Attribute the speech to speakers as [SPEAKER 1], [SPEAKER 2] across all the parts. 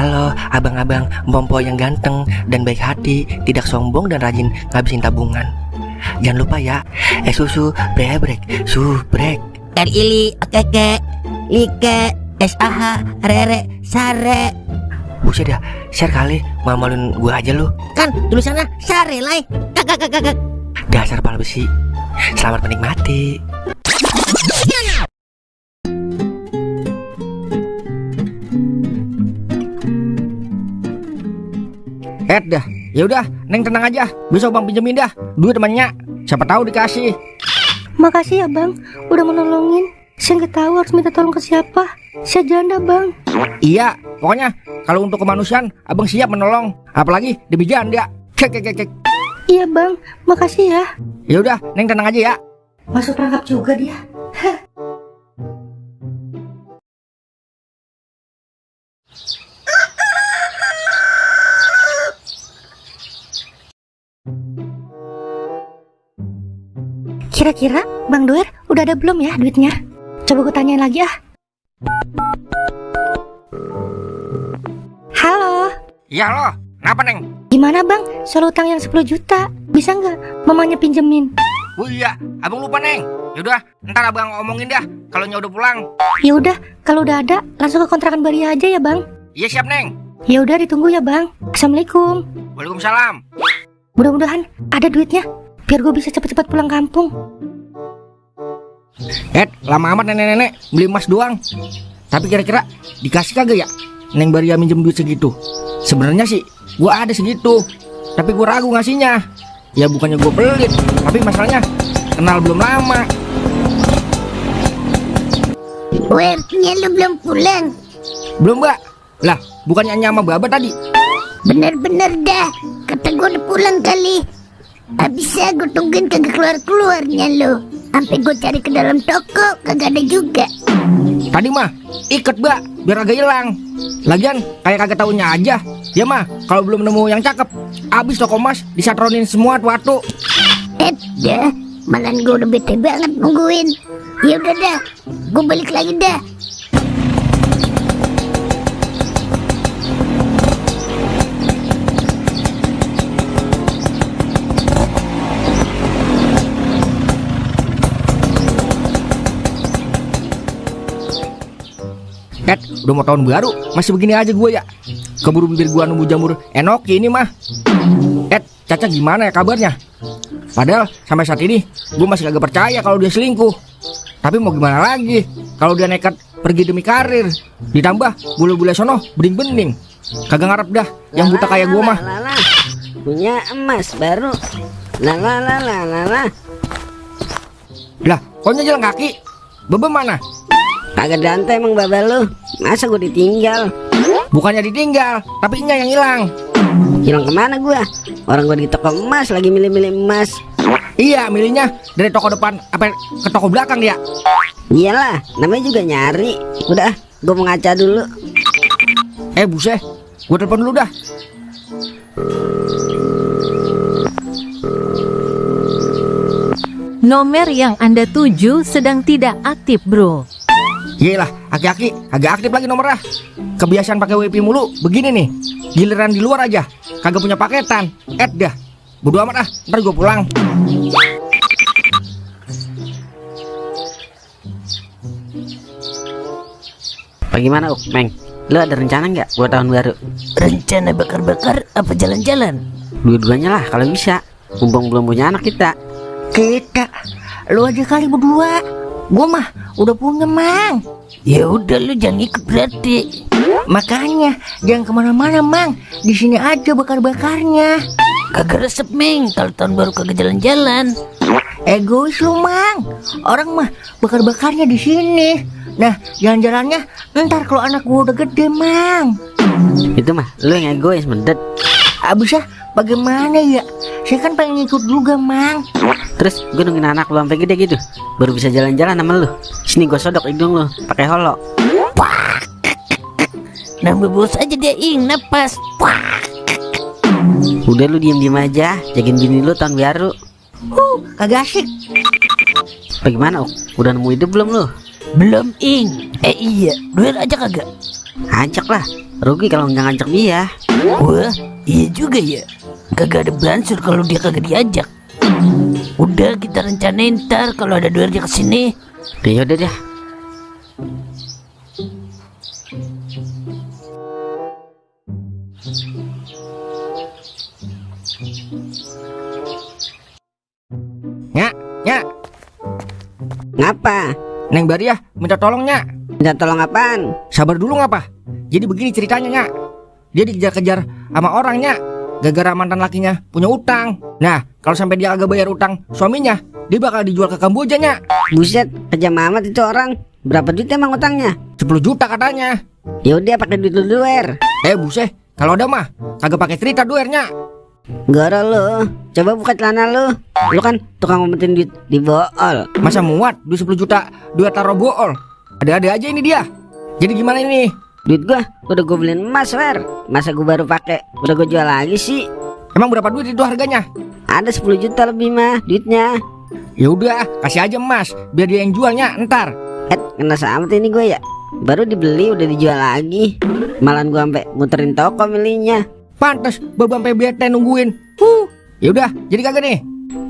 [SPEAKER 1] Halo abang-abang Mpompo yang ganteng dan baik hati, tidak sombong dan rajin ngabisin tabungan. Jangan lupa ya, susu brebrek, subrek.
[SPEAKER 2] Ili, keke, like, SAH, rere, sare.
[SPEAKER 1] Buset dah, share kali, malu-maluin gua aja lu.
[SPEAKER 2] Kan tulisannya sare lai. Kakak.
[SPEAKER 1] Dasar pala besi. Selamat menikmati.
[SPEAKER 3] Dah, ya udah, Neng tenang aja. Besok Bang pinjemin dah duit temannya. Siapa tahu dikasih.
[SPEAKER 4] Makasih ya Bang, udah menolongin. Saya nggak tahu harus minta tolong ke siapa. Saya janda Bang.
[SPEAKER 3] Iya, pokoknya kalau untuk kemanusiaan Abang siap menolong. Apalagi demi janda. Kek.
[SPEAKER 4] Iya Bang, makasih ya.
[SPEAKER 3] Ya udah, Neng tenang aja ya.
[SPEAKER 4] Masuk perangkap juga dia. Kira-kira Bang Doer udah ada belum ya duitnya? Coba gue tanyain lagi ah. Halo,
[SPEAKER 3] Iya loh, kenapa Neng?
[SPEAKER 4] gimana Bang soal utang yang 10 juta? Bisa nggak mamanya pinjemin?
[SPEAKER 3] Oh iya, Abang lupa Neng. Ya udah, ntar Abang omongin dah kalau udah pulang.
[SPEAKER 4] Ya udah, kalau udah ada langsung ke kontrakan Baria aja ya Bang.
[SPEAKER 3] Iya siap Neng.
[SPEAKER 4] Ya udah ditunggu ya Bang. Assalamualaikum.
[SPEAKER 3] Waalaikumsalam.
[SPEAKER 4] Mudah-mudahan ada duitnya biar gue bisa cepet-cepet pulang kampung.
[SPEAKER 3] Lama amat nenek-nenek beli emas doang. Tapi kira-kira dikasih kagak ya Neng Baria minjem duit segitu? Sebenarnya sih gua ada segitu, tapi gua ragu ngasihnya. Ya bukannya gua pelit, tapi masalahnya kenal belum lama.
[SPEAKER 5] Wernya lu belum pulang.
[SPEAKER 3] Belum Mbak. Lah bukannya Anya sama Baba tadi?
[SPEAKER 5] Bener-bener dah. Kata gue udah pulang kali. Abisnya gue tungguin kagak keluar-keluarnya lo. Sampai gue cari ke dalam toko kagak ada juga.
[SPEAKER 3] Tadi mah iket Mbak, biar agak hilang. Lagian kayak kagak taunya aja. Dia mah kalau belum nemu yang cakep, abis toko emas disatronin semua tuatu.
[SPEAKER 5] Dah, malah gue udah bete banget nungguin. Ya udah dah, gue balik lagi dah.
[SPEAKER 3] Udah mau tahun baru, masih begini aja gue ya. Keburu bibir gua nunggu jamur enoki ini mah. Caca gimana ya kabarnya? Padahal sampai saat ini gue masih kagak percaya kalau dia selingkuh. Tapi mau gimana lagi kalau dia nekat pergi demi karir. Ditambah bule-bule sono bening-bening. Kagak ngarep dah yang buta kayak gue mah.
[SPEAKER 2] Punya emas baru. Lah.
[SPEAKER 3] Lah, koknya jalan kaki. Bebe mana?
[SPEAKER 2] Kagak dante emang baba lu. Masa gue ditinggal?
[SPEAKER 3] Bukannya ditinggal, tapi Nya yang hilang.
[SPEAKER 2] Hilang kemana gua? Orang gua di toko emas lagi milih-milih emas.
[SPEAKER 3] Iya, milihnya dari toko depan apa ke toko belakang dia.
[SPEAKER 2] Iyalah, namanya juga nyari. Udah, gua mau ngaca dulu.
[SPEAKER 3] Buset, gua telepon dulu dah.
[SPEAKER 6] Nomor yang Anda tuju sedang tidak aktif, bro.
[SPEAKER 3] Yelah, aki-aki agak aktif lagi nomornya. Kebiasaan pakai WP mulu begini nih. Giliran di luar aja kagak punya paketan. Dah, bodo amat ah, ntar gue pulang.
[SPEAKER 2] Bagaimana Meng? Lu ada rencana nggak buat tahun baru?
[SPEAKER 5] Rencana bakar-bakar apa jalan-jalan?
[SPEAKER 2] Dua-duanya lah kalau bisa. Mumpung belum punya anak kita.
[SPEAKER 5] Kita, lu aja kali berdua. Gua mah udah punya Mang. Ya udah lu jangan ikut berarti. Makanya jangan kemana-mana Mang. Di sini aja bakar-bakarnya. Kagak resep Meng kalau tahun baru kagak jalan-jalan. Egois lu Mang. Orang mah bakar-bakarnya di sini. Nah jalan-jalannya ntar kalau anak gua udah gede Mang.
[SPEAKER 2] Itu mah lu yang egois mendet.
[SPEAKER 5] Abisnya bagaimana ya? Saya kan pengen ikut juga Mang.
[SPEAKER 2] Terus gue nungguin anak lu sampai gede gitu baru bisa jalan-jalan sama lu. Sini gue sodok hidung lu pakai holo.
[SPEAKER 5] Nambah bos aja dia napas.
[SPEAKER 2] Udah lu diem-diem aja, jagain bini lu tahun baru.
[SPEAKER 5] Kagak asik.
[SPEAKER 2] Bagaimana udah nemu ide belum lu?
[SPEAKER 5] Belum Iya, duit aja kagak.
[SPEAKER 2] Ajak lah, rugi kalau nggak ngajak dia.
[SPEAKER 5] Wah, iya juga ya. Kagak ada beransur kalau dia kagak diajak. Udah kita rencanain ntar kalau ada dua dia kesini.
[SPEAKER 2] Ya udah deh.
[SPEAKER 3] Nyak, nyak,
[SPEAKER 2] Ngapa?
[SPEAKER 3] Neng Bariah minta tolong nyak.
[SPEAKER 2] Minta tolong apaan?
[SPEAKER 3] Sabar dulu ngapa? Jadi begini ceritanya nyak. Dia dikejar-kejar sama orang nyak, gara-gara mantan lakinya punya utang. Nah, kalau sampai dia agak bayar utang suaminya, dia bakal dijual ke Kamboja nyak.
[SPEAKER 2] Buset, kejam amat itu orang. Berapa duit emang utangnya?
[SPEAKER 3] 10 juta katanya.
[SPEAKER 2] Ya udah pakai duit lu dulu,
[SPEAKER 3] Buset, kalau ada mah kagak pakai cerita duer nyak.
[SPEAKER 2] Goro lu, coba buka celana lu. Lu kan tukang ngumpetin duit di bool.
[SPEAKER 3] Masa muat duit 10 juta dua taruh bool. Ada-ada aja ini dia. Jadi gimana ini?
[SPEAKER 2] Duit gua udah gue beliin emas, Masa gua baru pakai udah gue jual lagi sih?
[SPEAKER 3] Emang berapa duit itu harganya?
[SPEAKER 2] Ada 10 juta lebih mah duitnya.
[SPEAKER 3] Ya udah, kasih aja emas biar dia yang jualnya ntar.
[SPEAKER 2] Kena amat ini gue ya. Baru dibeli udah dijual lagi. Malahan gua sampai muterin toko milihnya.
[SPEAKER 3] Pantes bapak sampai bete nungguin. Ya udah, jadi kagak nih.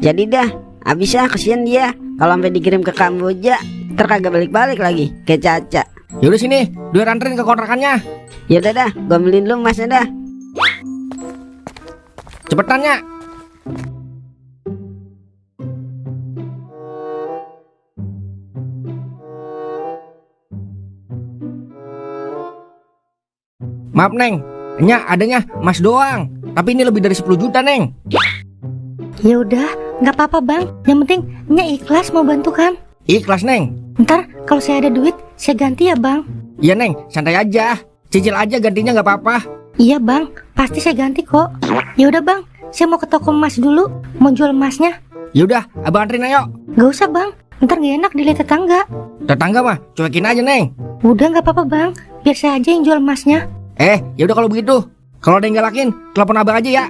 [SPEAKER 2] Jadi dah, abis ya kesian dia. Kalau sampai dikirim ke Kamboja, ntar kagak balik-balik lagi kayak Caca.
[SPEAKER 3] Ya udah sini, duer anterin ke kontrakannya.
[SPEAKER 2] Ya udah dah, gua beliin lu emasnya dah.
[SPEAKER 3] Cepetan nyak. Maaf Neng, nyak adanya emas doang. Tapi ini lebih dari 10 juta Neng.
[SPEAKER 4] Ya udah, nggak apa-apa bang. Yang penting Nya ikhlas mau bantu kan.
[SPEAKER 3] Ikhlas Neng.
[SPEAKER 4] Ntar kalau saya ada duit, saya ganti ya bang.
[SPEAKER 3] Iya Neng, santai aja. Cicil aja gantinya nggak apa-apa.
[SPEAKER 4] Iya bang, pasti saya ganti kok. Ya udah bang, saya mau ke toko emas dulu, mau jual emasnya.
[SPEAKER 3] Ya udah, abang anterin ayo.
[SPEAKER 4] Gak usah bang, ntar gak enak dilihat tetangga.
[SPEAKER 3] Tetangga mah cuekin aja Neng.
[SPEAKER 4] Udah nggak apa-apa bang, biar saya aja yang jual emasnya.
[SPEAKER 3] Ya udah kalau begitu. Kalau ada yang galakin, telepon abang aja ya.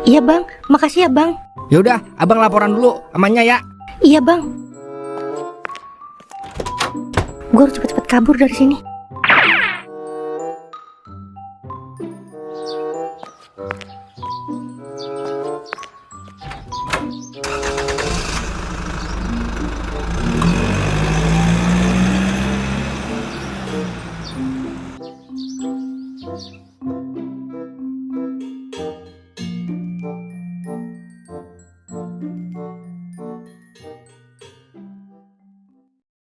[SPEAKER 4] Iya bang, makasih ya bang.
[SPEAKER 3] Ya udah, abang laporan dulu amannya ya.
[SPEAKER 4] Iya bang. Gue harus cepet-cepet kabur dari sini.